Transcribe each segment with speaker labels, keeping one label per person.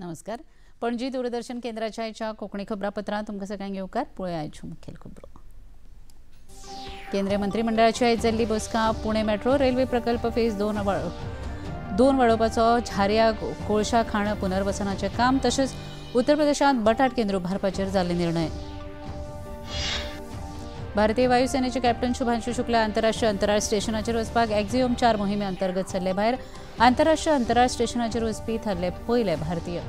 Speaker 1: नमस्कार. पणजी दूरदर्शन केंद्राच्या आयच्या कोंकणी खबरापत्रांत तुमकां सगळ्यांक येवकार. पळया आयच्यो मुखेल खबरो. केंद्रीय मंत्रिमंडळाची आयज जाल्ली बसका. पुणे मेट्रो रेल्वे प्रकल्प फेज 2 वाडोवपाचो, झारिया कोळशा खाण पुनर्वसनाचें काम तशेंच उत्तर प्रदेशांत बटाट केंद्र उबारपाचेर जाल्ले निर्णय. भारतीय वायुसेनेचे कॅप्टन शुभांशु शुक्ला आंतरराष्ट्रीय अंतराळ स्टेशनाचेर वचपाक एक्झिओम 4 मोहिमे अंतर्गत सरले भायर. आंतरराष्ट्रीय अंतराळ स्टेशनाचेर वचपी थारले पयले भारतीय.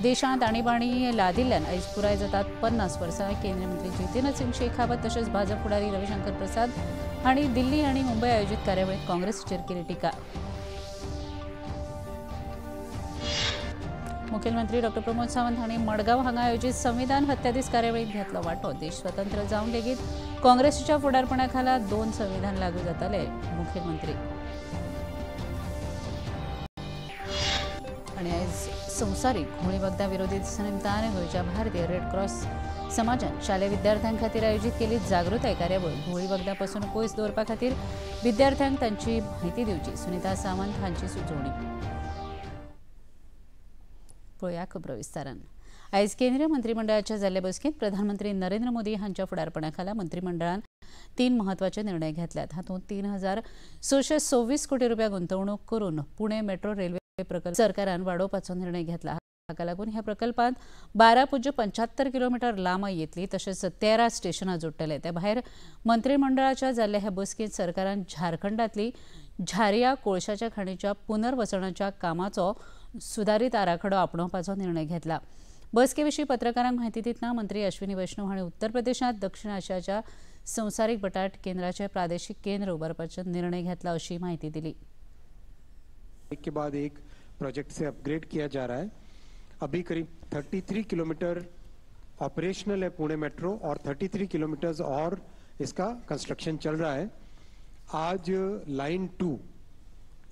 Speaker 1: देशांत आणीबाणी लादिल्ल्यान आयज पुराय जातात 50 वर्सां. केंद्रीय मंत्री जितेंद्र सिंग शेखावत तशेंच भाजप फुडारी रविशंकर प्रसाद हांणी दिल्ली आनी मुंबय आयोजीत कार्यावळींत काँग्रेसीचेर केली टिका. मुखेलमंत्री डॉ प्रमोद सावंत हांणी मडगांव हांगा आयोजीत संविधान हत्या दीस कार्यावळींत घेतलो वांटो. देश स्वतंत्र जावन लेगीत काँग्रेसीच्या फुडारपणा खाला 2 संविधान लागू जाताले, मुखेलमंत्री. आनी आयज संवसारीक घुंवळी वखदां विरोधी दिसा निमतान गोंयच्या भारतीय रेड क्रॉस समाजान शालेय विद्यार्थ्यां खातीर आयोजीत केली जागृताय कार्यावळ. घुंवळी वखदां पासून पयस दवरपा खातीर विद्यार्थ्यांक तांची म्हायती दिवची, सुनीता सावंत हांची सुचोवणी. पळया खबरो विस्तारान. आयज केंद्रीय मंत्रिमंडळाच्या जाल्ले बसकेंत प्रधानमंत्री नरेंद्र मोदी हांच्या फुडारपणा खाला मंत्रिमंडळान 3 म्हत्वाचे निर्णय घेतल्यात. हातूंत 3626 कोटी रुपया गुंतवणूक करून पुणे मेट्रो रेल्वे प्रकल्प सरकारान वाडोवपाचो निर्णय घेतला. हाका लागून ह्या प्रकल्पांत 12.75 किलोमिटर लांब येतली तशेंच 13 स्टेशनां जोडटले. ते भायर मंत्रिमंडळाच्या जाल्ल्या ह्या बसकेंत सरकारान झारखंडांतली झारिया कोळशाच्या खाणीच्या पुनर्वसनाच्या कामाचो सुदारीत आराखडो आपणावपाचो निर्णय घेतला. बसके विशीं पत्रकारांक म्हायती दितना मंत्री अश्विनी वैष्णव हांणी उत्तर प्रदेशांत दक्षिण आशियाच्या संवसारीक बटाट केंद्राचे प्रादेशीक केंद्र उबारपाचो निर्णय घेतला अशी म्हायती दिली.
Speaker 2: एक के बाद एक प्रोजेक्ट से अपग्रेड किया जा रहा है. अभी करीब 33 किलोमीटर ऑपरेशनल है पुणे मेट्रो और 33 किलोमीटर और इसका कंस्ट्रक्शन चल रहा है. आज लाइन 2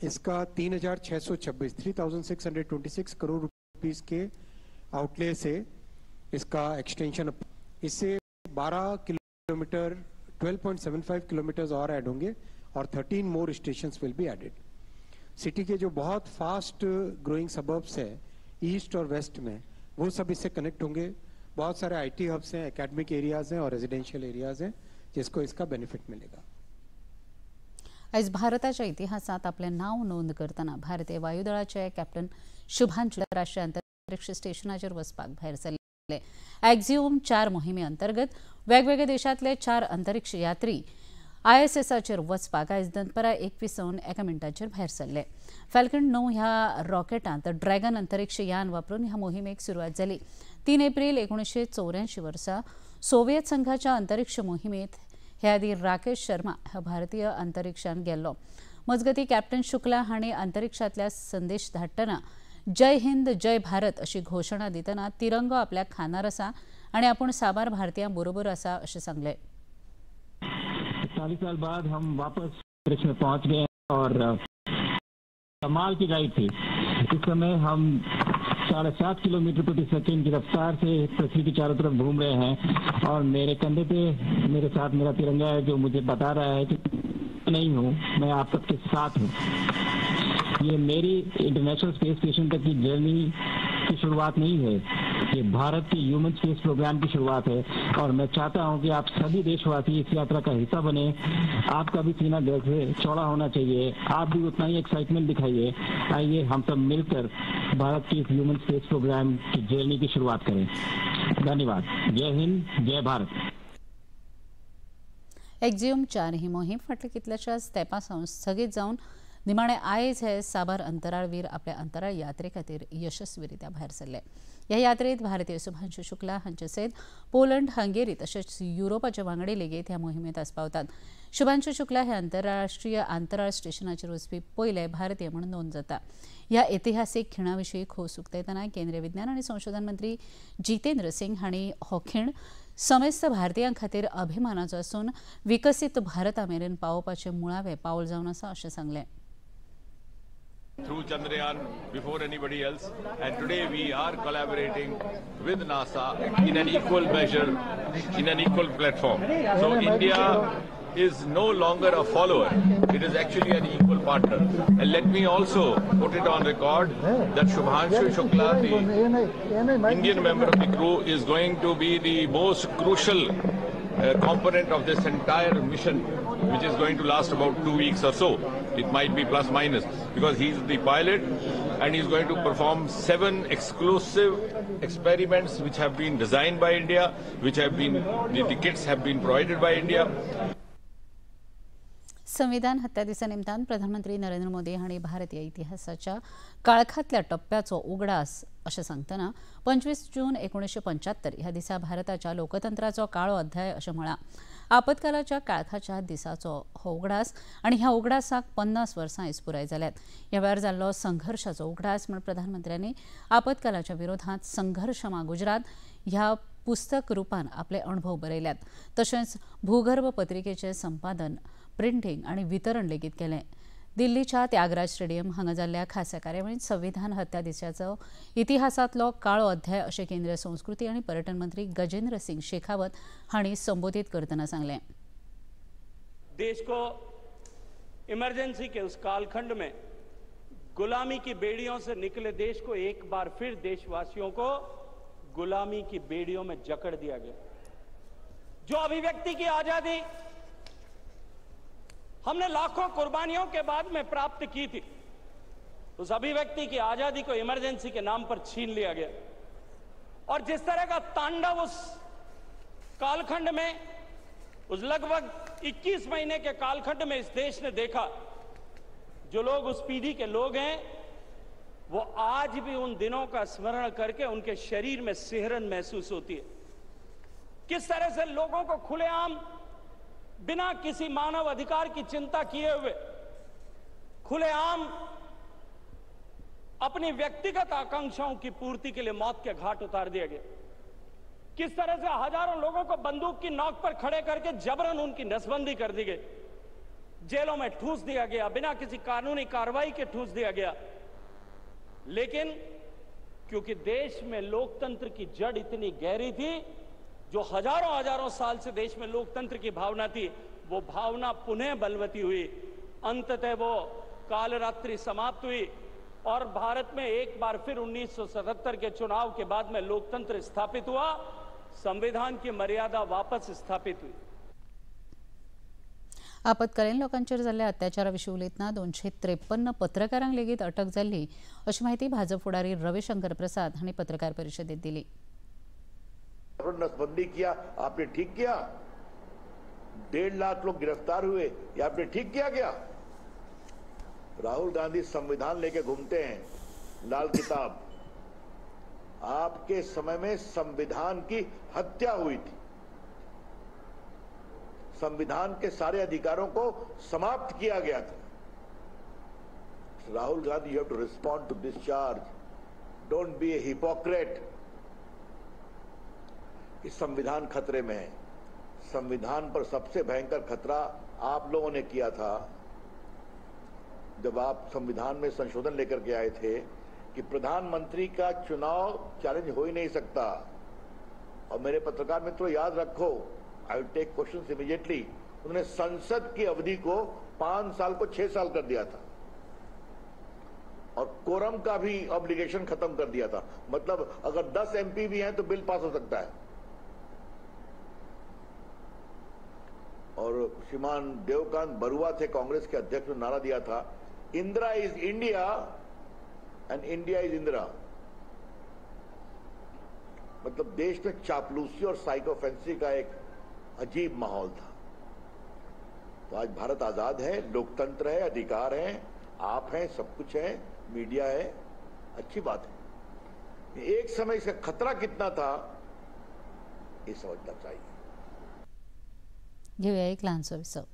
Speaker 2: इसका 3626 करोड़ रुपीस के आउटले से इसका एक्सटेंशन, इससे 12 किलोमीटर 12.75 किलोमीटर और ऐड होंगे और 13 more stations will be added. City K जो बहुत फास्ट ग्रोइंग सबर्ब्स हैं ईस्ट और वेस्ट में, वो सब इससे कनेक्ट होंगे. बहुत सारे IT hubs हैं, एकेडमिक एरियाज हैं और रेजिडेंशियल एरियाज हैं जिसको इसका बेनिफिट मिलेगा.
Speaker 1: आयज भारताच्या इतिहासात आपलें नांव नोंद करतना भारतीय वायुदळाचे कॅप्टन शुभांशु राष्ट्रीय अंतरिक्ष स्टेशनाचेर वचपाक भायर सरले. एक्झिओम 4 मोहिमे अंतर्गत वेगवेगळ्या देशांतले 4 अंतरिक्ष यात्री आयएसएसाचेर वचपाक आयज दनपरां 21:01 भायर सरले. फॅल्कन 9 ह्या रॉकेटांत ड्रॅगन अंतरिक्ष यान वापरून ह्या मोहिमेक सुरवात जाली. 3 एप्रिल 1984 वर्सा सोव्हिएत संघाच्या अंतरिक्ष मोहिमेत हे आदी राकेश शर्मा हा भारतीय अंतरिक्षान गेल्लो. मजगती कॅप्टन शुक्ला हांणी अंतरिक्षांतल्या संदेश धाडटना जय हिंद जय भारत अशी घोशणा दितना तिरंगो आपल्या खानार आसा आनी आपूण साबार भारतीयां बरोबर आसा अशें सांगलें.
Speaker 3: 40 साल बाद हम वापस अंतरिक्ष में पहुंच गए और कमाल की राइड थी. इस समय हम 7.5 किलोमीटर प्रति सेकंड की रफ्तार से पृथ्वी के चारों तरफ घूम रहे हैं और मेरे कंधे पे मेरे साथ मेरा तिरंगा है जो मुझे बता रहा है कि नहीं हूँ, मैं आप सबके साथ हूँ. ये मेरी इंटरनेशनल स्पेस स्टेशन तक की जर्नी की शुरुआत नहीं है, ये भारत के ह्यूमन स्पेस प्रोग्राम की शुरुआत है और मैं चाहता हूं कि आप सभी देशवासी इस यात्रा का हिस्सा बने. आपका भी सीना गर्व से चौड़ा होना चाहिए, आप भी उतना ही एक्साइटमेंट दिखाइए. आइए हम सब मिलकर भारत की इस ह्यूमन स्पेस प्रोग्राम की जर्नी की शुरुआत करें. धन्यवाद. जय हिंद, जय भारत.
Speaker 1: एक्झिओम 4 ही मोहीम फाटल्या कितल्याशाच तेंपा सावन स्थगीत जावन निमाणे आयज हे साबार अंतराळवीर आपल्या अंतराळ यात्रे खातीर यशस्वीरित्या भायर सरले. ह्या यात्रेत भारतीय शुभांशु शुक्ला हांचे सयत पोलंड, हंगेरी तशेंच युरोपाचे वांगडी लेगीत ह्या मोहिमेंत आस्पावतात. शुभांशु शुक्ला हे आंतरराष्ट्रीय अंतराळ स्टेशनाचेर वचपी पयले भारतीय म्हूण नोंद जाता. ह्या ऐतिहासीक खिणा विशीं खोस उक्तायतना केंद्रीय विज्ञान आनी संशोधन मंत्री जितेंद्र सिंग हांणी हो खीण समेस्त भारतीयां खातीर अभिमानाचो आसून विकसीत भारता मेरेन पावोवपाचें मुळावें पावल जावन आसा अशें सांगलें.
Speaker 4: Through Chandrayaan before anybody else, and today we are collaborating with NASA in an equal measure, in an equal platform. So India is no longer a follower, it is actually an equal partner. And let me also put it on record that Shubhanshu Shukla, the Indian member of the crew, is going to be the most crucial component of this entire mission, which is going to last about 2 weeks or so. It might be plus minus, because he's the pilot and he's going to perform 7 exclusive experiments which have been designed by India, which have been, the kits have been provided by India.
Speaker 1: संविधान हत्या दिसा निमतान प्रधानमंत्री नरेंद्र मोदी हांणी भारतीय इतिहासाच्या काळखांतल्या टप्प्याचो उगडास अशें सांगतना 25 जून 1975 ह्या दिसा भारताच्या लोकतंत्राचो काळो अध्याय अशें म्हळां. आपत्कालाच्या काळखाच्या दिसाचो हो उगडास आनी ह्या उगडासाक 50 वर्सां आयज पुराय जाल्यात. ह्या वेळार जाल्लो संघर्शाचो उगडास म्हूण प्रधानमंत्र्यांनी आपत्कालाच्या विरोधांत संघर्शमा गुजरात ह्या पुस्तक रूपान आपले अणभव बरयल्यात. तशेंच भूगर्भ पत्रिकेचें संपादन, प्रिंटींग आनी वितरण लेगीत केलें. दिल्लीच्या त्यागराज स्टेडियम हांगा जाल्ल्या खासा कार्यावळींत संविधान हत्या दिसाचो इतिहासांतलो काळो अध्याय अशें केंद्रीय संस्कृती आनी पर्यटन मंत्री गजेंद्र सिंग शेखावत हांणी संबोधीत करतना सांगलें.
Speaker 5: देश को इमरजेंसी के उस कालखंड में गुलामी की बेड़ियों से निकले देश को एक बार फिर देशवासियों को गुलामी की बेड़ियों में जकड़ दिया गया. जो अभिव्यक्ति की आजादी हमने लाखों कुर्बानियों के बाद में प्राप्त की थी, उस अभिव्यक्ति की आजादी को इमरजेंसी के नाम पर छीन लिया गया. और जिस तरह का तांडव उस कालखंड में, उस लगभग 21 महीने के कालखंड में इस देश ने देखा, जो लोग उस पीढ़ी के लोग हैं वो आज भी उन दिनों का स्मरण करके उनके शरीर में सिहरन महसूस होती है. किस तरह से लोगों को खुलेआम बिना किसी मानव अधिकार की चिंता किए हुए खुलेआम अपनी व्यक्तिगत आकांक्षाओं की पूर्ति के लिए मौत के घाट उतार दिया गया. किस तरह से हजारों लोगों को बंदूक की नोक पर खड़े करके जबरन उनकी नसबंदी कर दी गई, जेलों में ठूस दिया गया, बिना किसी कानूनी कार्रवाई के ठूस दिया गया. लेकिन क्योंकि देश में लोकतंत्र की जड़ इतनी गहरी थी, जो हजारों हजारों साल से देश में लोकतंत्र की भावना थी, वो भावना पुनः बलवती हुई. अंततः वो कालरात्रि समाप्त हुई और भारत में एक बार फिर 1977 के चुनाव के बाद में लोकतंत्र स्थापित हुआ, संविधान की मर्यादा वापस स्थापित हुई.
Speaker 1: आपत्कालीन लोकांचेर जाल्ल्या अत्याचारा विशीं उलयतना 253 पत्रकारांक लेगीत अटक जाल्ली अशी माहिती भाजप फुडारी रविशंकर प्रसाद हांणी पत्रकार परिशदेंत दिली.
Speaker 6: नसबंदी किया आपने, ठीक किया. 1.5 लाख लोग गिरफ्तार हुए, ये आपने ठीक किया क्या? राहुल गांधी संविधान लेके घूमते हैं, लाल किताब. आपके समय में संविधान की हत्या हुई थी, संविधान के सारे अधिकारों को समाप्त किया गया था. Rahul Gandhi, you have to respond to this charge. Don't be a hypocrite. कि संविधान खतरे में है. संविधान पर सबसे भयंकर खतरा आप लोगों ने किया था जब आप संविधान में संशोधन लेकर के आए थे कि प्रधानमंत्री का चुनाव चैलेंज हो ही नहीं सकता. और मेरे पत्रकार मित्रों याद रखो, I will take questions immediately. उन्होंने संसद की अवधि को 5 साल को 6 साल कर दिया था और कोरम का भी ऑब्लिगेशन खत्म कर दिया था. मतलब अगर 10 एमपी भी हैं तो बिल पास हो सकता है. और श्रीमान देवकांत बरुआ थे कांग्रेस के अध्यक्ष, ने नारा दिया था, Indira is India and India is Indira. मतलब देश में चापलूसी और साइकोफेंसी का एक अजीब माहौल था. तो आज भारत आजाद है, लोकतंत्र है, अधिकार है, आप हैं, सब कुछ है, मीडिया है, अच्छी बात है. एक समय इसका खतरा कितना था ये समझना चाहिए.
Speaker 1: घेऊया एक लहानसं विसव.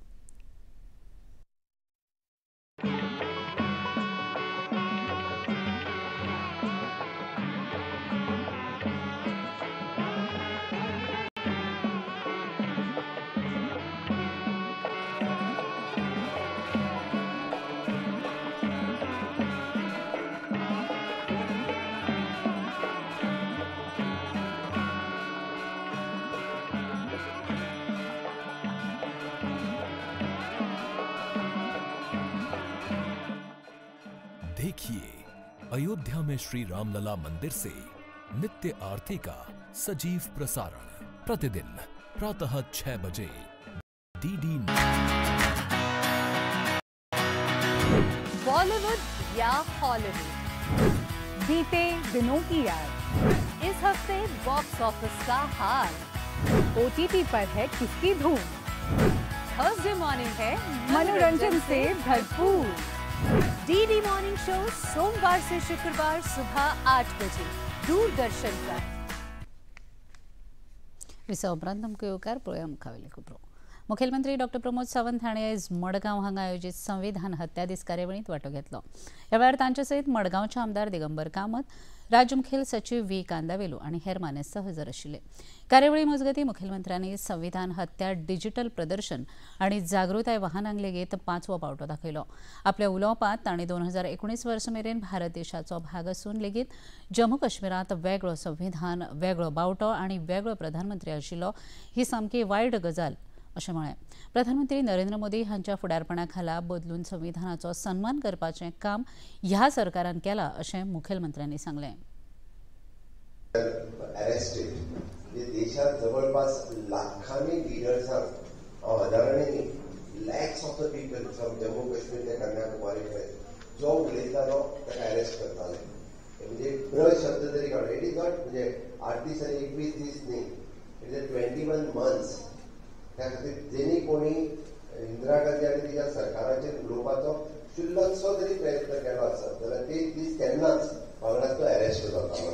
Speaker 7: देखिए अयोध्या में श्री रामलला मंदिर से नित्य आरती का सजीव प्रसारण प्रतिदिन प्रातः 6 बजे डीडी।
Speaker 8: बॉलीवुड या हॉलीवुड, बीते दिनों की याद, इस हफ्ते बॉक्स ऑफिस का हाल, ओटीटी पर है किसकी धूम, थर्सडे मॉर्निंग है मनोरंजन से भरपूर। डीडी मॉर्निंग शो सोमवार से शुक्रवार सुबह 8 बजे दूरदर्शन पर।
Speaker 1: विसव उपरांत तुमकां येवकार पळोवया मुखावेले खबरो। मुखेलमंत्री डॉक्टर प्रमोद सावंत हांणी आयज मडगांव हांगा आयोजीत संविधान हत्या दीस कार्यावळींत वांटो घेतलो। ह्या वेळार तांचे सयत मडगांवचे आमदार दिगंबर कामत, राज्य मुखेल सचिव व्ही कांदावेलू आनी हेर मानेस्त हजर आशिल्ले। कार्यावळी मजगतीं मुखेलमंत्र्यांनी संविधान हत्या डिजिटल प्रदर्शन आनी जागृताय वाहनांक लेगीत 5वो पावटो दाखयलो। आपल्या उलोवपांत तांणी 2019 वर्स मेरेन भारत देशाचो भाग आसून लेगीत जम्मू काश्मीरांत वेगळो संविधान, वेगळो बावटो आनी वेगळो प्रधानमंत्री आशिल्लो ही सामकी वायट गजाल अशें म्हळें। प्रधानमंत्री नरेंद्र मोदी हांच्या फुडारपणा खाला बदलून संविधानाचो सन्मान करपाचें काम ह्या सरकारान केलां अशें मुखेलमंत्र्यांनी सांगलें।
Speaker 9: अरेस्टेड देशात जवळपास लाखांनी लिडर्सांक, हजारांनी न्ही, lakhs of the people from Jammu Kashmir ते कन्याकुमारी पर्यंत जो उलयतालो ताका अरेस्ट करताले। म्हणजे ब्रश शब्द तरी काडलो, it is not म्हणजे 8 दीस आनी 21 दीस न्ही, it is 21 months. त्या खातीर जेणी कोणी इंदिरा गांधी आनी तिच्या सरकाराचेर उलोवपाचो क्षुल्लकसो तरी प्रयत्न केलो आसत जाल्यार ते दीस तेन्नाच वांगडा तो अरेस्ट जातालो।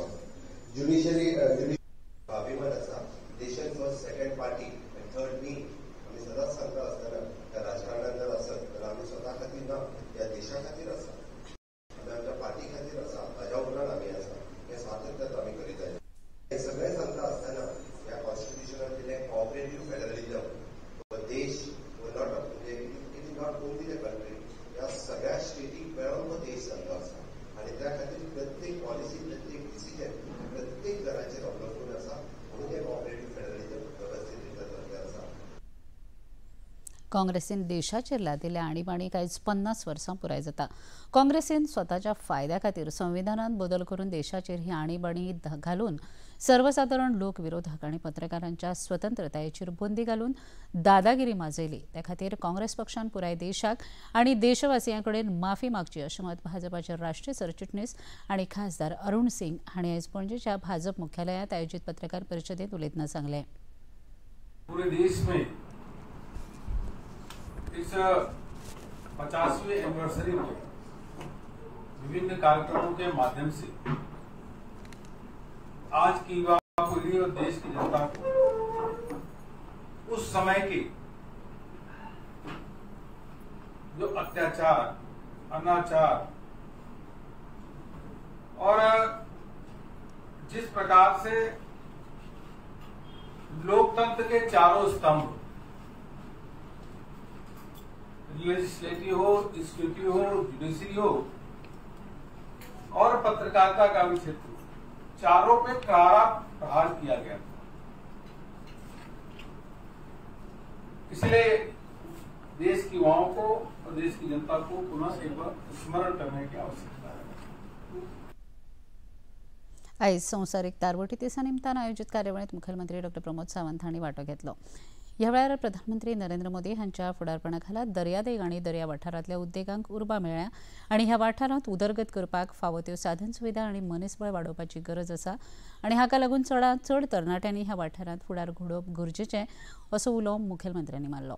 Speaker 9: ज्युडिशरी अभिमान आसा, nation first, second party आनी थर्ड मी। आमी सदांच सांगता आसतना त्या राजकारणान जर आसत जाल्यार आमी स्वता खातीर ना, ह्या देशा खातीर आसा, आमी आमच्या पार्टी खातीर आसा, ताज्या उपरांत आमी आसा, हें स्वातंत्र्य आमी करीत आयले। हें सगळें सांगता आसतना ह्या कॉन्स्टिट्युशनान दिलें कॉपरेटीव फेडरलिजम, देश not म्हणजे it is not only the country, ह्या सगळ्या स्टेटीक मेळोन हो देश जाल्लो आसा आनी त्या खातीर प्रत्येक पॉलिसी, प्रत्येक डिसिजन प्रत्येक घराचेर अवलंबून आसा, म्हणून हें कॉपरेटीव फेडरलिजम वेवस्थीत रित्या जाल्लें आसा।
Speaker 1: काँग्रेसीन देशाचेर लादिल्ल्या आणीबाणीक आयज 50 वर्सां पुराय जाता। काँग्रेसीन स्वताच्या फायद्या खातीर संविधानांत बदल करून देशाचेर ही आणीबाणी घालून सर्वसादारण लोक विरोधक आनी पत्रकारांच्या स्वतंत्रतायेचेर बंदी घालून दादागिरी माजयली। त्या खातीर काँग्रेस पक्षान पुराय देशाक आनी देशवासियां कडेन माफी मागची अशें मत भाजपाचे राष्ट्रीय सरचिटणीस आनी खासदार अरुण सिंग हांणी आयज पणजेच्या भाजप मुख्यालयांत आयोजीत पत्रकार परिशदेंत उलयतना सांगलें।
Speaker 10: पूरे देश में इस 50वीं एनिवर्सरी में विभिन्न कार्यक्रमों के माध्यम से आज की युवा पीढ़ी और देश की जनता को उस समय के जो अत्याचार, अनाचार और जिस प्रकार से लोकतंत्र के चारों स्तंभ, लेजिस्लेटिव हो, एग्जीक्यूटिव हो, जुडिशरी हो और पत्रकारिता का भी क्षेत्र, चारों पे करारा प्रहार किया गया था। इसलिए देश की युवाओं को और देश की जनता को पुनः एक बार स्मरण करने की आवश्यकता है।
Speaker 1: आयज संवसारीक तारवटी दिसा निमतान आयोजीत कार्यावळींत मुखेलमंत्री डॉक्टर प्रमोद सावंत हांणी वांटो घेतलो। ह्या वेळार प्रधानमंत्री नरेंद्र मोदी हांच्या फुडारपणा खाला दर्यादेग आनी दर्या वाठारांतल्या उद्देगांक उर्बा मेळ्ळ्या आनी ह्या वाठारांत उदरगत करपाक फावो त्यो साधन सुविधा आनी मनीसबळ वाडोवपाची गरज आसा आनी हाका लागून चडांत चड तरणाट्यांनी ह्या वाठारांत फुडार घडोवप गरजेचें असो उलो मुखेलमंत्र्यांनी मारलो।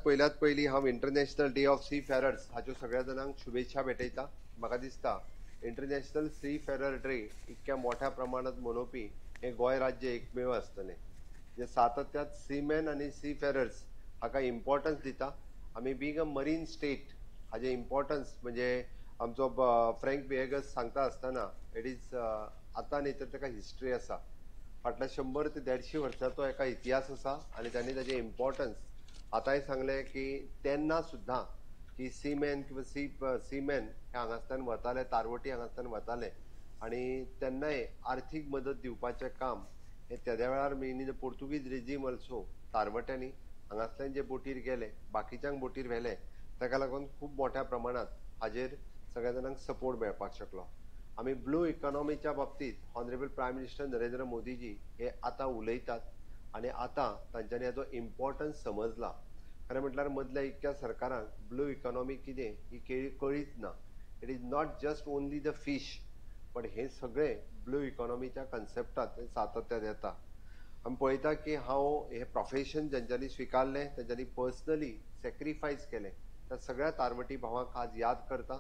Speaker 9: पयल्यात पयलीं हांव इंटरनॅशनल डे ऑफ सी फॅरर्स हाच्यो सगळ्या जाणांक शुभेच्छा भेटयता। म्हाका दिसता इंटरनॅशनल सी फॅरर डे इतक्या मोठ्या प्रमाणात मनोवपी हें गोंय राज्य एकमेव आसतलें, जे सातत्यात सीमॅन आनी सी फॅरर्स हाका इम्पॉर्टन्स दिता। आमी बींग अ मरीन स्टेट हाजें इम्पॉर्टन्स म्हणजे आमचो फ्रँक विएगस सांगता आसतना it is आतां न्ही तर ताका हिस्ट्री आसा, फाटल्या 100 ते 150 वर्सांचो एका इतिहास आसा आनी तांणी ताजें इम्पॉर्टन्स आतांय सांगलें की तेन्ना सुद्दां की सीमॅन किंवा सीमॅन हे हांगासल्यान वताले, तारवटी हांगासल्यान वताले आनी तेन्नाय आर्थीक मदत दिवपाचें काम हे तेद्या वेळार मेनली पोर्तुगीज रेजीम ऑल्सो तारवट्यांनी हांगासल्यान जे बोटीर गेले, बाकीच्यांक बोटीर व्हेले, ताका लागून खूब मोठ्या प्रमाणात हाजेर सगळ्या जाणांक सपोर्ट मेळपाक शकलो. आमी ब्लू इकॉनॉमीच्या बाबतीत honourable prime minister Narendra Modiji हे आतां उलयतात आनी आतां तांच्यांनी हाचो इम्पॉर्टन्स समजला. खरें म्हटल्यार मदल्या इतक्या सरकारांक ब्लू इकॉनॉमी कितें ही कळीच ना. It is not just only the fish, but हें सगळें ब्लू इकॉनॉमीच्या कन्सेप्टात सातत्यात येता. आमी पळयता की हांव हें प्रोफेशन ज्यांच्यांनी स्विकारलें तांच्यांनी पर्सनली सॅक्रिफायस केलें त्या सगळ्या तारवटी भावांक आज याद करता.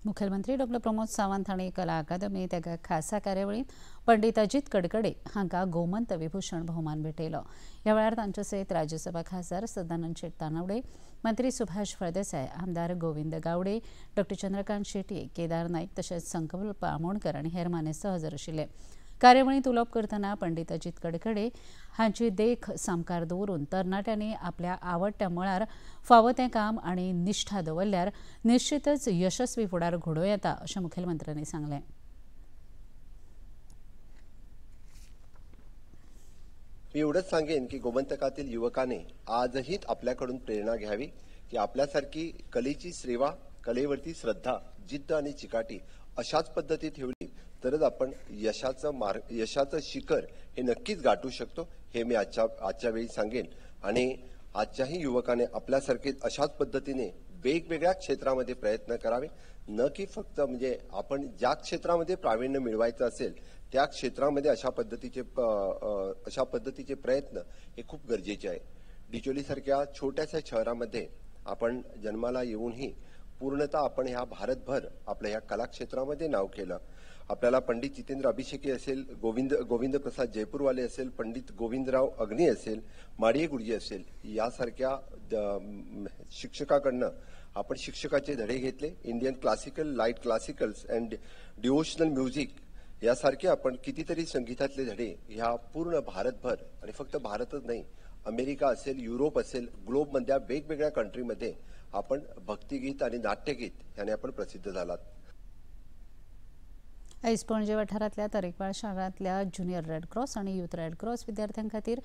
Speaker 1: मुखेलमंत्री डॉक्टर प्रमोद सावंत हांणी कला अकादमीत एका खासा कार्यावळींत पंडित अजित कडकडे हांकां गोमंत विभूषण भोवमान भेटयलो. ह्या वेळार तांचे सयत राज्यसभा खासदार सदानंद शेट तानावडे, मंत्री सुभाष फळदेसाय, आमदार गोविंद गावडे, डॉक्टर चंद्रकांत शेटये, केदार नाईक तशेंच संकल्प आमोणकर आनी हेर मानेस्त हजर आशिल्ले. कार्यावळींत उलोवप करतना पंडित अजित कडकडे हांची देख सामकार दवरून तरणाट्यांनी आपल्या आवडट्या मळार फावो तें काम आनी निष्ठा दवरल्यार निश्चितच यशस्वी फुडार घडोवं येता अशें मुखेलमंत्र्यांनी सांगलें.
Speaker 9: मी एवढंच सांगेन की गोमंतकातील युवकाने आजही आपल्याकडून प्रेरणा घ्यावी की आपल्यासारखी कलेची सेवा, कलेवरती श्रद्धा, जिद्द आणि चिकाटी अशाच पद्धतीत ठेवली तरच आपण यशाचं शिखर हे नक्कीच गाठू शकतो, हे मी आजच्या वेळी सांगेन. आणि आजच्याही युवकाने आपल्यासारखे अशाच पद्धतीने वेगवेगळ्या क्षेत्रामध्ये प्रयत्न करावे, न की फक्त म्हणजे आपण ज्या क्षेत्रामध्ये प्रावीण्य मिळवायचं असेल त्या क्षेत्रामध्ये अशा पद्धतीचे प्रयत्न हे खूप गरजेचे आहे. डिचोलीसारख्या छोट्याशा शहरामध्ये आपण जन्माला येऊनही पूर्णतः आपण ह्या भारतभर आपल्या ह्या कलाक्षेत्रामध्ये नाव केलं. आपल्याला पंडित जितेंद्र अभिषेकी असेल, गोविंद प्रसाद जयपूरवाले असेल, पंडित गोविंदराव अग्नी असेल, माडिये गुरुजी असेल, यासारख्या शिक्षकाकडनं आपण शिक्षकाचे धडे घेतले. Indian classical, light classicals and devotional music यासारखे आपण कितीतरी संगीतातले धडे ह्या पूर्ण भारतभर, आणि फक्त भारतच नाही, अमेरिका असेल, युरोप असेल, ग्लोबमधल्या वेगवेगळ्या कंट्रीमध्ये आपण भक्तिगीत आणि नाट्यगीत ह्याने आपण प्रसिद्ध झालात.
Speaker 1: आयज पणजे वाठारांतल्या तरेकवार शारांतल्या ज्युनियर रेड क्रॉस आनी यूथ रेड क्रॉस विद्यार्थ्यां खातीर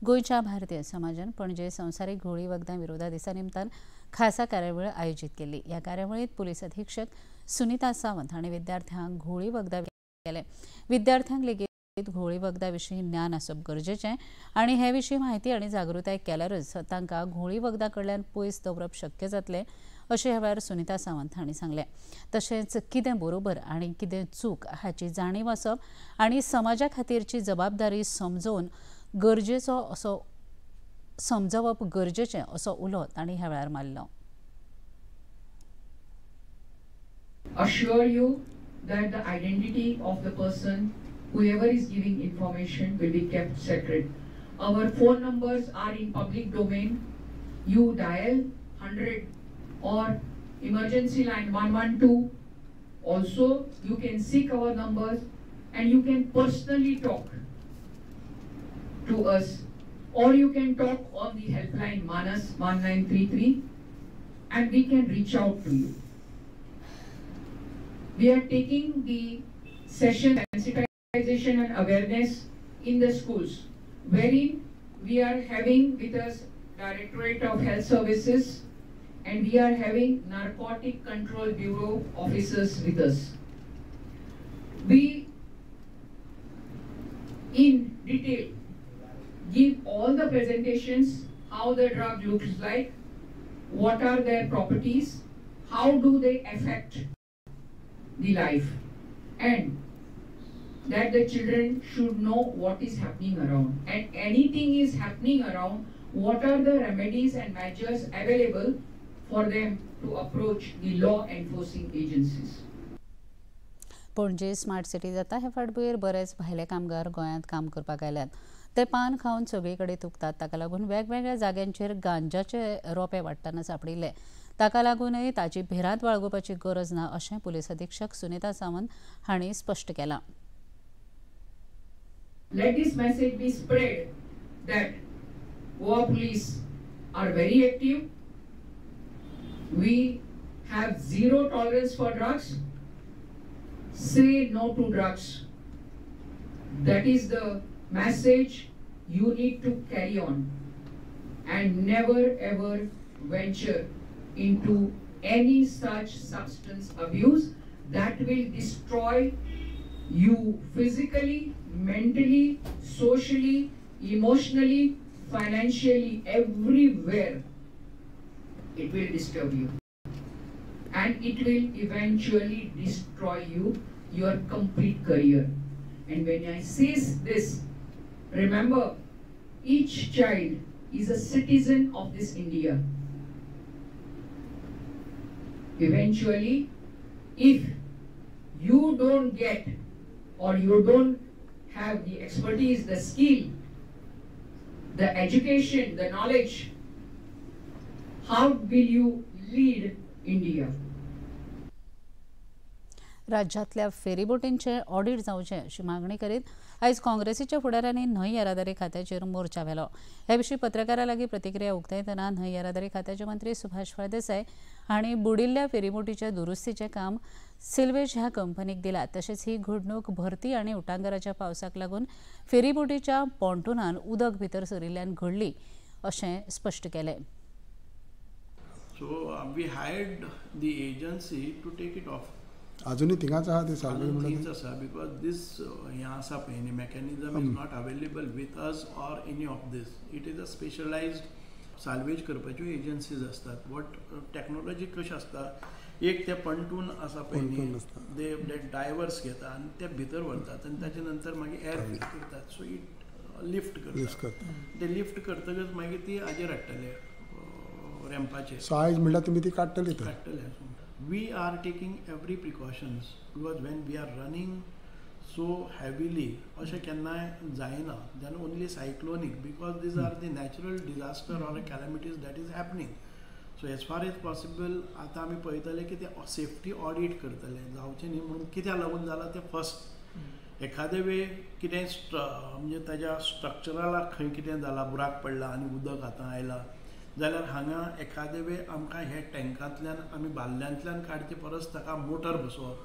Speaker 1: गोंयच्या भारतीय समाजान पणजे संवसारीक घोळी वखदां विरोधा दिसा निमतान खासा कार्यावळ आयोजीत केल्ली. ह्या कार्यावळींत पुलीस अधीक्षक सुनीता सावंत हांणी विद्यार्थ्यांक घोळी वखदां केले. विद्यार्थ्यांक लेगीत घोळी वखदां विशीं ज्ञान आसप गरजेचें आनी हे विशीं म्हायती आनी जागृताय केल्यारच तांकां घोळी वखदां कडल्यान पयस दवरप शक्य जातलें अशें ह्या वेळार सुनीता सावंत हांणी सांगलें. तशेंच कितें बरोबर आनी कितें चूक हाची जाणीव आसप आनी समाजा खातीरची जबाबदारी समजोवन गरजेचो असो समजावप गरजेचें असो उलो तांणी ह्या वेळार मारलो.
Speaker 11: Assure you that the identity of the person, whoever is giving information, will be kept sacred. Our phone numbers are in public domain. You dial 100 or emergency line 112. Also, you can seek our numbers and you can personally talk to us, or you can talk on the helpline Manas 1933 and we can reach out to you. We are taking the session sensitization and awareness in the schools, wherein we are having with us Directorate of Health Services and we are having Narcotic Control Bureau officers with us. We in detail give all the presentations, how the drug looks like, what are their properties, how do they affect the life, and that the children should know what is happening around, and anything is happening around, what are the remedies and measures available for them to approach the law enforcing agencies.
Speaker 1: Panaji smart city जाता हे फाटभुंयेर बरेच भायले कामगार गोंयांत काम करपाक आयल्यात. ते पान खावन सगळे कडेन थुकतात. ताका लागून वेगवेगळ्या जाग्यांचेर गांजाचे रोपे वाडटना सांपडिल्ले. ताका लागूनय ताची भिरांत बाळगुपाची गरज ना अशें पुलीस अधीक्षक सुनीता सावंत हांणी स्पश्ट केलां.
Speaker 11: Let this message be spread that Goa police are very active. We have zero tolerance for drugs. Say no to drugs. That is the message you need to carry on and never ever venture into any such substance abuse that will destroy you physically, mentally, socially, emotionally, financially, everywhere. It will disturb you and it will eventually destroy you, your complete career. And when I say this, remember, each child is a citizen of this India. Eventually, if you don't get or you don't have the expertise, the skill, the education, the knowledge, how will you lead India?
Speaker 1: राज्यांतल्या फेरीबोटींचे audit जावचें अशी मागणी करीत आयज काँग्रेसीच्या फुडाऱ्यांनी न्हंय येरादारी खात्याचेर मोर्चा व्हेलो. हे विशीं पत्रकारां लागीं प्रतिक्रिया उक्तायतना न्हंय येरादारी खात्याचे मंत्री सुभाष फळदेसाय हांणी बुडिल्ल्या फेरीबोटीच्या दुरुस्तीचें काम सिल्वेज ह्या कंपनीक दिला. तशेंच ही घडणूक भरती आनी उटांगराच्या पावसाक लागून फेरीबोटीच्या पॉन्टूनान उदक भितर सरिल्ल्यान घडली अशें स्पश्ट केलें.
Speaker 12: So we hired the agency to take it off.
Speaker 13: अजूनही थिंगाच आहा ते साल्वेज
Speaker 12: म्हणून थिंगाच आसा because this हें आसा पळय न्ही mechanism is not available with us or any of this. It is a specialised salvage करपाच्यो एजन्सीज आसतात. बट टॅक्नोलॉजी कशी आसता, एक ते पंटून आसा पळय न्ही, ते डायवर्स घेता आनी ते भितर व्हरतात आनी ताचे नंतर मागीर एअर फिल करतात. सो it lift करता, ते लिफ्ट करतकच मागीर ती हाजेर हाडटले रॅम्पाचेर.
Speaker 13: सो आयज म्हणल्यार तुमी ती काडटली
Speaker 12: काडटले. We are taking every precautions because when we are running so heavily, अशें केन्नाय जायना, then only cyclonic, because these are the natural disaster or calamities that is happening. So as far as possible आतां आमी पळयतले की ते safety audit करतले, जावचें न्ही म्हणून कित्याक लागून जालां तें फर्स्ट. एखादे वेळ कितें म्हणजे ताज्या स्ट्रक्चराक खंय कितें जालां, बुराक पडला आनी उदक आतां आयलां जाल्यार हांगा एखादे वेळ आमकां हे टँकांतल्यान आमी बाल्ल्यांतल्यान काडचे परस ताका मोटर बसोवप.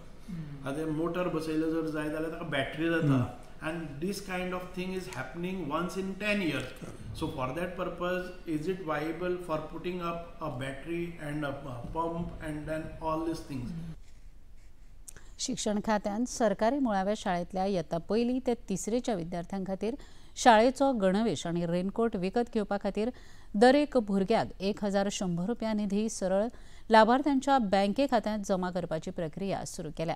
Speaker 12: आतां मोटर बसयलें जर जाय जाल्यार ताका बॅटरी जाता and this kind of thing is happening once in 10 years. So for that purpose is it viable for putting up a battery and a pump and then all these things.
Speaker 1: शिक्षण खात्यान सरकारी मुळाव्या शाळेंतल्या इयत्ता पयली ते तिसरेच्या विद्यार्थ्यां खातीर शाळेचो गणवेश आनी रेनकोट विकत घेवपा खातीर दरेक भुरग्याक 1100 रुपया निधी सरळ लाभार्थ्यांच्या बँके खात्यांत जमा करपाची प्रक्रिया सुरू केल्या.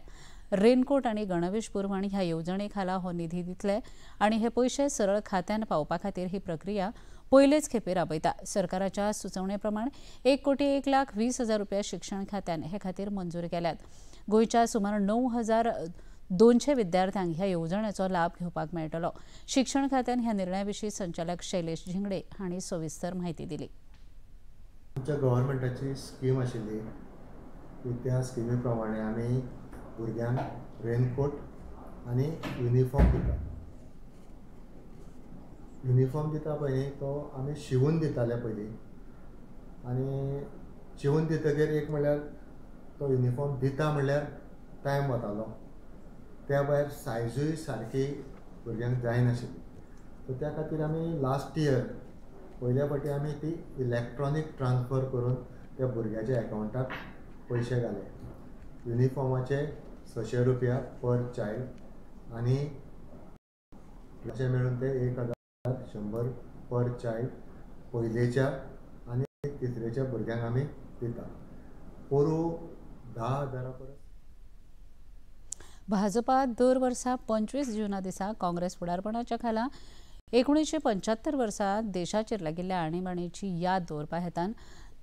Speaker 1: रेनकोट आनी गणवेश पुरवण ह्या येवजणे खाला हो निधी दितले आनी हे पयशे सरळ खात्यान पावपा खातीर ही प्रक्रिया पयलेच खेपे राबयता. सरकाराच्या सुचोवणे प्रमाण 1,01,20,000 रुपया शिक्षण खात्यान हे खातीर मंजूर केल्यात. गोंयच्या सुमार 9,200 विद्यार्थ्यांक ह्या येवजणेचो लाभ घेवपाक मेळटलो. शिक्षण खात्यान ह्या निर्णया विशीं संचालक शैलेश झिंगडे हांणी सविस्तर म्हायती दिली.
Speaker 14: आमच्या गव्हर्मेंटाची स्कीम आशिल्ली की त्या स्किमी प्रमाणे आमी भुरग्यांक रेनकोट आनी युनिफॉर्म दिता. युनिफॉर्म दिता पळय न्ही तो आमी शिवून दिताले पयलीं, आनी शिवून दितकीर एक म्हणल्यार तो युनिफॉर्म दिता म्हणल्यार टायम वतालो, त्या भायर सायजूय सारकी भुरग्यांक जायनाशिल्ली. सो त्या खातीर आमी लास्ट इयर पयल्या फावटी आमी ती इलॅक्ट्रॉनीक ट्रान्सफर करून त्या भुरग्याच्या एकावंटाक पयशे घाले. युनिफॉर्माचे 600 रुपया पर चायल्ड आनी अशें मेळून ते 1100 पर चायल्ड पयलेच्या आनी तिसरेच्या भुरग्यांक आमी दिता. पोरूं 10,000 परस.
Speaker 1: भाजपा दर वर्सा 25 जुना दिसा काँग्रेस फुडारपणाच्या खाला 1975 वर्सा देशाचेर लागिल्ल्या आणीबाणीची याद दवरपा हेतान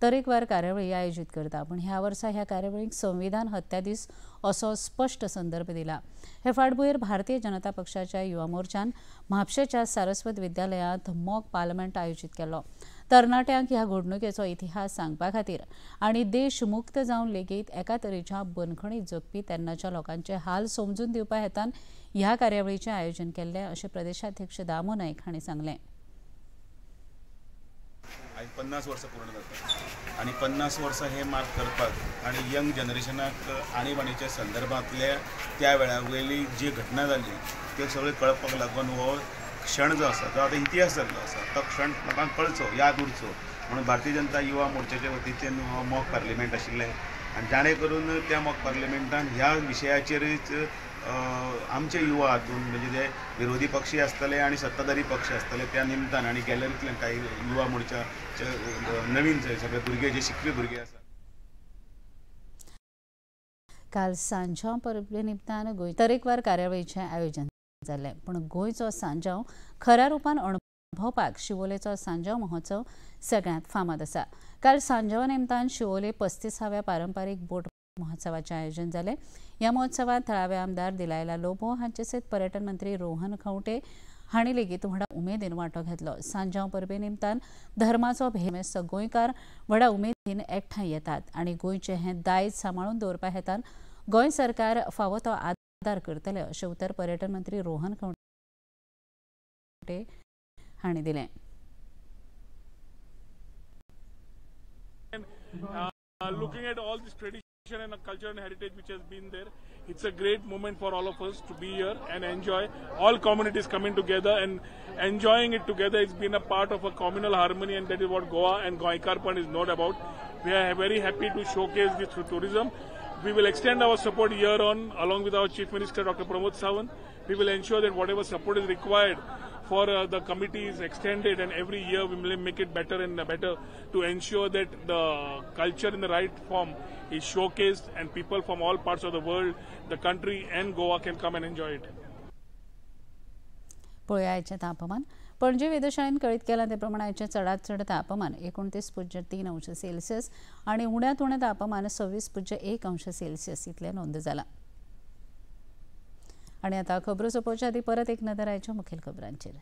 Speaker 1: तरेकवार कार्यावळी आयोजीत करता. पूण ह्या वर्सा ह्या कार्यावळीक संविधान हत्या दीस असो स्पश्ट संदर्भ दिला. हे फाटभुंयेर भारतीय जनता पक्षाच्या युवा मोर्चान म्हापशेच्या सारस्वत विद्यालयांत मॉक पार्लमेंट आयोजीत केलो. तरणाट्यांक ह्या घडणुकेचो इतिहास सांगपा खातीर आनी देश मुक्त जावन लेगीत एका तरेच्या बंदखणीत जगपी तेन्नाच्या लोकांचे हाल समजून दिवपा हेतान ह्या कार्यावळीचें आयोजन केल्लें अशें प्रदेशाध्यक्ष दामू नायक हांणी सांगलें.
Speaker 15: आयज 50 वर्सां पूर्ण जाता आनी 50 वर्सां हे मार्क करपाक आनी यंग जनरेशनाक आणीबाणीच्या संदर्भांतल्या त्या वेळा वयली जी घटना जाली त्यो सगळें कळपाक लागून हो क्षण जो आसा तो आतां इतिहास जाल्लो आसा, तो क्षण लोकांक कळचो, याद उरचो म्हणून भारतीय जनता युवा मोर्चाच्या वतीच्यान हो मॉक पार्लिमेंट आशिल्लें आनी जाणें करून त्या मॉक पार्लिमेंटान ह्या विशयाचेरच आमचे युवा हातून म्हणजे जे विरोधी पक्षी आसतले आनी सत्ताधारी पक्ष आसतले त्या निमतान आनी गॅलरींतल्यान काही युवा मोर्चाचे नवीन सगळे भुरगे जे शिकपी भुरगे आसात.
Speaker 1: काल सांजांव परबे निमतान गोंय तरेकवार कार्यावळीचें आयोजन जालें, पूण गोंयचो सांजांव खऱ्या रुपान अणभवपाक शिवोलेचो सांजांव महोत्सव सगळ्यांत फामाद आसा. काल सांजांवा निमतान शिवोले 35व्या पारंपारीक बोट महोत्सवाचें आयोजन जालें. ह्या महोत्सवांत थळावे आमदार दिलायला लोबो हांचे सयत पर्यटन मंत्री रोहन खंवटे हांणी लेगीत व्हडा उमेदीन वांटो घेतलो. सांजांव परबे निमतान धर्माचो भेस गोंयकार व्हडा उमेदीन एकठांय येतात आनी गोंयचें हें दायज सांबाळून दवरपा हेतान गोंय सरकार फावो तो आदार करतले अशें उतर पर्यटन मंत्री रोहन खंवटे हांणी दिलें.
Speaker 10: Looking at all this tradition and culture and heritage which has been there, it's a great moment for all of us to be here and enjoy. All communities coming together and enjoying it together. It's been a part of a communal harmony, and that is what Goa and Goenkarpan is not about. We are very happy to showcase this through tourism. We will extend our support year on along with our Chief Minister Dr. Pramod Sawant. We will ensure that whatever support is required for the committee is extended, and every year we will make it better and better to ensure that the culture in the right form is showcased and people from all parts of the world, the country and Goa can come and enjoy it.
Speaker 1: पळोवया आयचें तापमान. पणजे वेधशाळेन कळीत केलां ते प्रमाण आयचें चडांत चड तापमान 29.3 अंश सेल्सियस आनी उण्यांत उणें तापमान 26.1 अंश सेल्सियस इतलें नोंद जालां. आनी आतां खबरो सोंपोवच्या आदीं परत एक नदर आयच्या मुखेल खबरांचेर.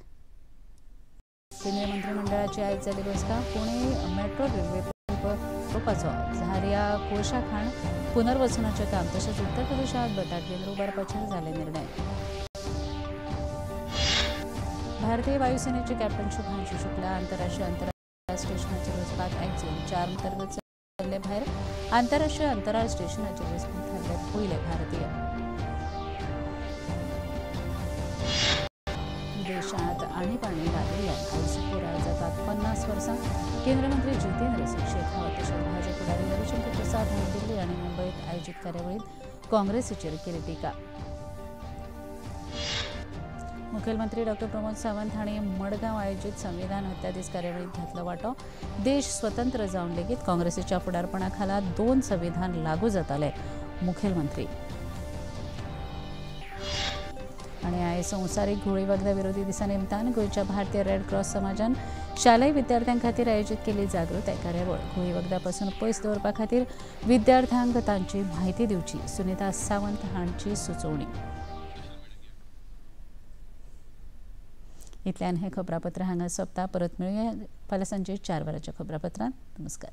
Speaker 1: केंद्रीय मंत्रिमंडळाची आयज जाली बसका. पुणे मेट्रो रेल्वे प्रकल्पाचो झारिया कोळशा खाण पुनर्वसनाचें काम तशेंच उत्तर प्रदेशांत बटाट केंद्र उबारपाचेर जाले निर्णय. भारतीय वायुसेनेचे कॅप्टन शुभांशु शुक्ला आंतरराष्ट्रीय अंतराळ स्टेशनाचेर वचपाक ॲक्झिओम 4 अंतर्गत सरले भायर. आंतरराष्ट्रीय अंतराळ स्टेशनाचेर वचपी थारले पयले भारतीय. देशात आणीबाणी लागिल्ल्यान आयज पुराय जातात 50 वर्सां. केंद्रीय मंत्री जितेंद्र सिंग शेखावत तशेंच भाजप फुडारी रविशंकर प्रसाद हांणी दिल्ली आनी मुंबयत आयोजीत कार्यावळींत काँग्रेसीचेर केली टिका. मुखेलमंत्री डॉक्टर प्रमोद सावंत हांणी मडगांव आयोजीत संविधान हत्या दीस कार्यावळींत घेतलो वांटो. देश स्वतंत्र जावन लेगीत काँग्रेसीच्या फुडारपणा खाला 2 संविधान लागू जाताले, मुखेलमंत्री. आनी आयज संवसारीक घुंवळी वखदां विरोधी दिसा निमतान गोंयच्या भारतीय रेड क्रॉस समाजान शालेय विद्यार्थ्यां खातीर आयोजीत केल्ली जागृताय कार्यावळ. घुंवळी वखदां पासून पयस दवरपा खातीर विद्यार्थ्यांक तांची म्हायती दिवची, सुनीता सावंत हांची सुचोवणी. इतल्यान हें खबरापत्र हांगा सोंपता. परत मेळुया फाल्यां सांजे 4 वरांच्या खबरापत्रांत. नमस्कार.